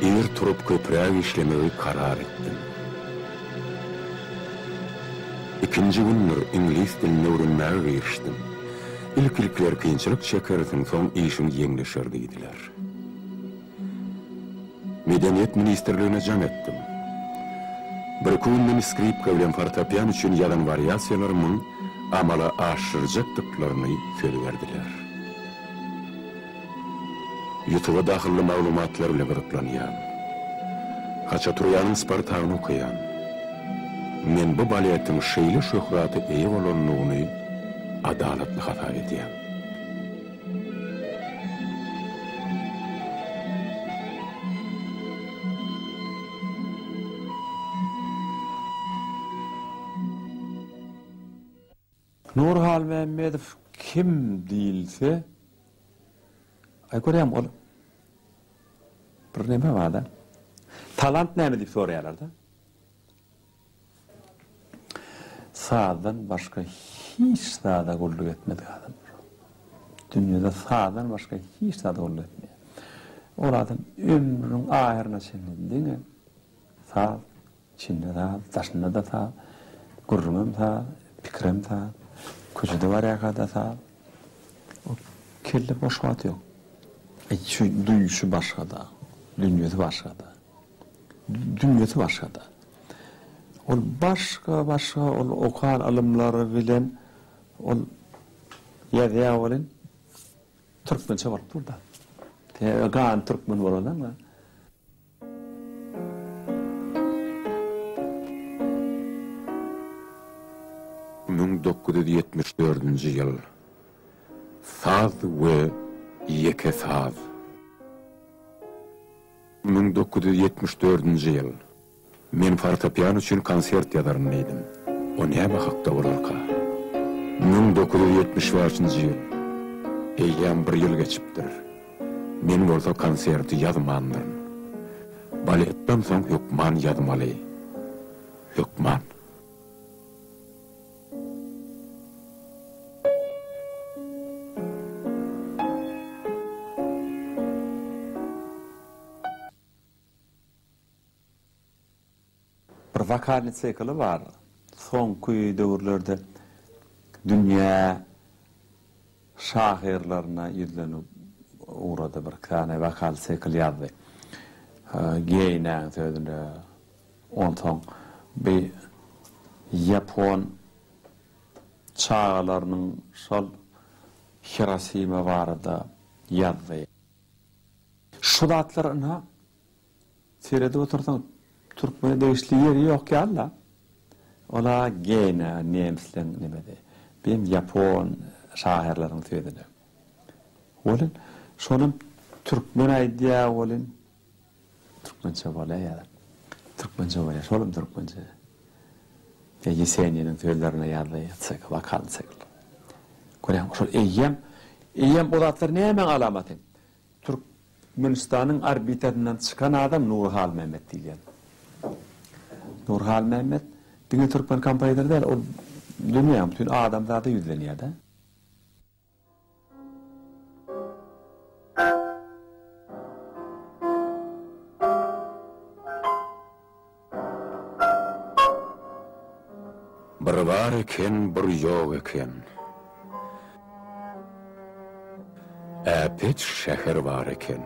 Ir turup köpräk işlemegi karar etdim. Ikinji gündür iňlis dilini öwrenmäge girişdim. Ilk-ilkler kynçylyk çekersiň, soň işiň ýeňleşer diýdiler. Medeniýet ministrligine jaň etdim. Birki günden skripka bilen fortepian üçin ýazan wariasiýalarymyň amala aşyrjakdyklaryny söz berdiler. Ýusuba dahylly maglumatlar bilen gyzyklanýan. Haçaturýanyň Spartagyny okaýan. Men bu baletiň şeýle şöhrata eýe bolandygyny adalatly hasap edýän. Nury Halmämmedow kim diýilse, aý görýäň ol bir neme barda. Talant näme diýip soraýarlar-da. Sazdan başga hiç zada gulluk etmedik adam. Dünýede sazdan başga hiç zada gulluk etmeýär. Ol adam ömrüniň ahyryna çenli diňe saz, içinde saz, daşynda-da saz, gürrüňem saz, pikirem saz, köçede barýarka-da saz. O kelle boş wagty ýok. Şu duýuşy başga-da, dünýesi başga-da. Dünýesi başga-da. Ol başga-başga ol okan ylymlary bilen ol ýazýar welin türkmençe bolup dur-da. Sebäbi gany türkmen bolandan 1974-nji ýyl. Saz we ýeke saz. 1974-nji ýyl. Men fortepiano üçin konsert ýazaryn diýdim. O näme hakda bolarka? 1975-nji ýyl. Eýýäm bir ýyl geçipdir. Men bolsa konserti ýazmandyryn. Baletden soň hökman ýazmaly. Hökman. Bir wokalnyý sikli bar. Soňky döwürlerde dünýä şahyrlaryna ýüzlenip ugrady. Bir sany wokal sikl ýazdy. Geýnäň sözüne. Onsoň bi ýapon çagalarynyň şol Hirosima barada ýazdy. Şu zatlar ynha seredip otursaň türkmene degişli ýeri ýok ýaly-la. Ol-a Geýne nemsleň nemesi. Bem ýapon şahyrlaryň sözüne. Welin şonam türkmen aýdýa welin türkmençe bolýa ýazan. Türkmençe bolýa şolam türkmençe. Ýeseniniň sözlerine ýazdy sikl wokal sikl. Görýäňmi şol eýýäm eýýäm o zatlar nämäň alamaty? Türkmenistanyň orbitasyndan çykan adam Nury Halmämmet diýilýär. Nury Halmämmet diňe türkmen kompozitory däl, ol dünýäň bütin adamzada ýüzlenýär-de. Bir bar eken, bir ýok eken. Äpet şäher bar eken.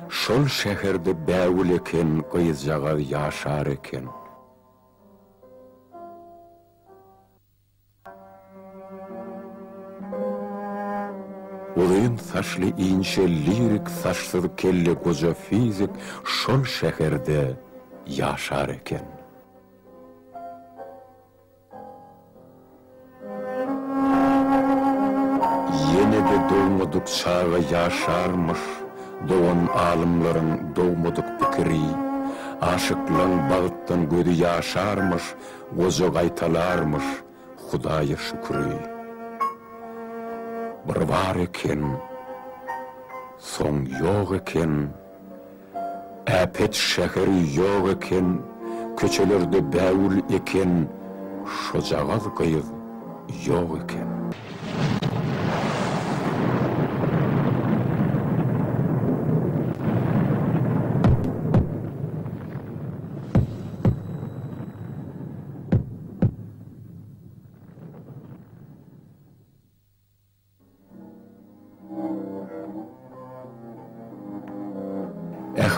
Şol şäherde bägül eken gyzjagaz ýaşar eken. Uzyn saçly inçe lirik saçsyz kelle goja fizik şol şäherde ýaşar eken. Ýene-de dogmadyk çaga ýaşarmyş, Dogan alymlaryň dogmadyk pikiri. Aşyklaň bagtdan gözi ýaşarmyş, Goja gaýtalarmyş Hudaýa şüküri. Bir bar eken, soň ýok eken. Äpet şäheri ýok eken, köçelerde bägül eken, şojagaz gyz ýok eken.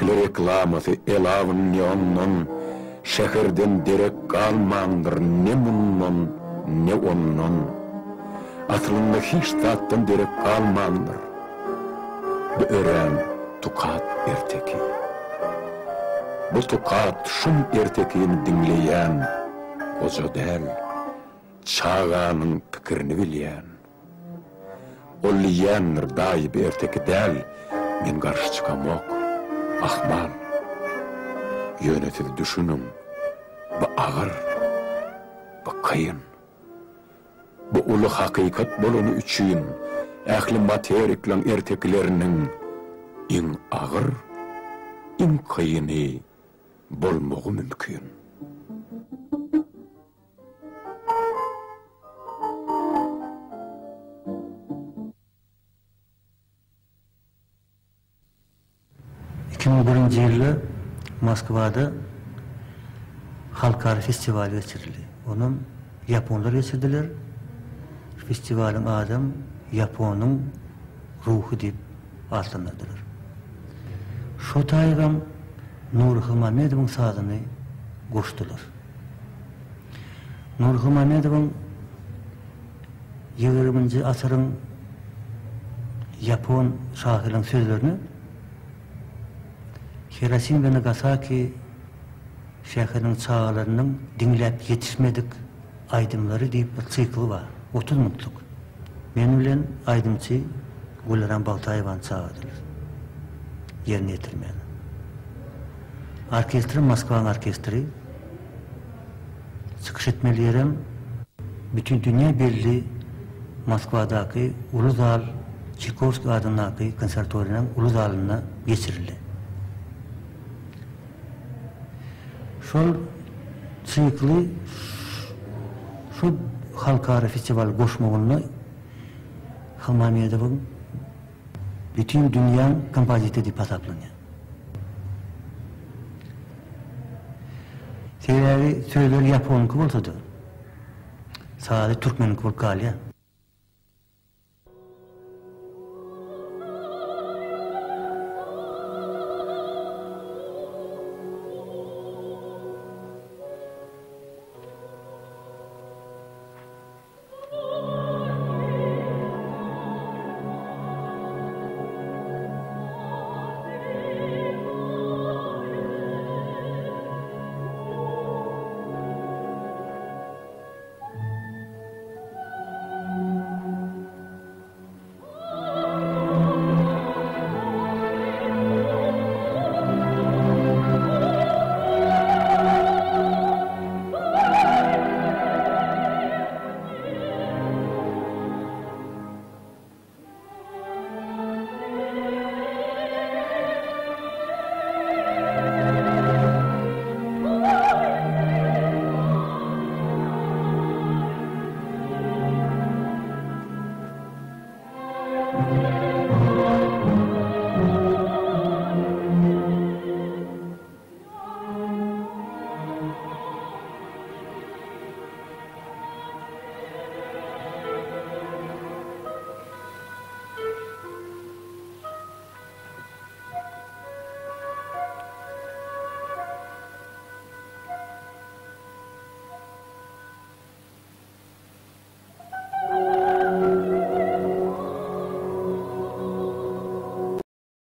Ähli reklamasy elawyn neondan, Şäherden derek galmandyr ne mundan, ne ondan. Aslynda hiç zatdan derek galmandyr. Bu örän tukat erteki. Bu tukat şum ertekini diňleýän goja däl, çaganyň pikirini bilýän. Ol diýýändir, daýy bu erteki däl, men garşy çykamok. Ahmal. Ýöne siz düşüniň, bu agyr, bu kyn. Bu uly hakykat bolany üçin ähli materiklaň ertekileriniň iň agyr, iň kyny bolmagy mümkin. 2001-nji ýylda Moskwada halkara festiwal geçirildi. Onam ýaponlar geçirdiler. Festiwalyň adam Ýaponyň ruhy diýip atlandyrdylar. Şo taýygam Nury Hylmamedowyň sazyny goşdular. Nury Hylmamedowyň Ýigriminji asyryň ýapon şahyrynyň sözlerini Hirosim we Nagasaki şäheriniň çagalarynyň diňläp ýetişmedik aýdymlary diýip bir sikli bar, 30 minutlyk. Men bilen aýdymçy Güleren Bagtaýewany çagyrdylar ýerine ýetirmäge. Orkestrim Moskwaň orkestri. Çykyş etmeli ýerem bütin dünýä belli Moskwadaky uly zal Çaýkowskiý adyndaky konserwatoriýanyň uly zalynda geçirildi. Şol sikli şu halkara festiwala goşmagynda Halmamedowyň bütin dünýäň kompozitory diýip hasaplanýar. Sebäbi sözleri ýaponyňky bolsa-da, sazy türkmeniňki bolup galýar.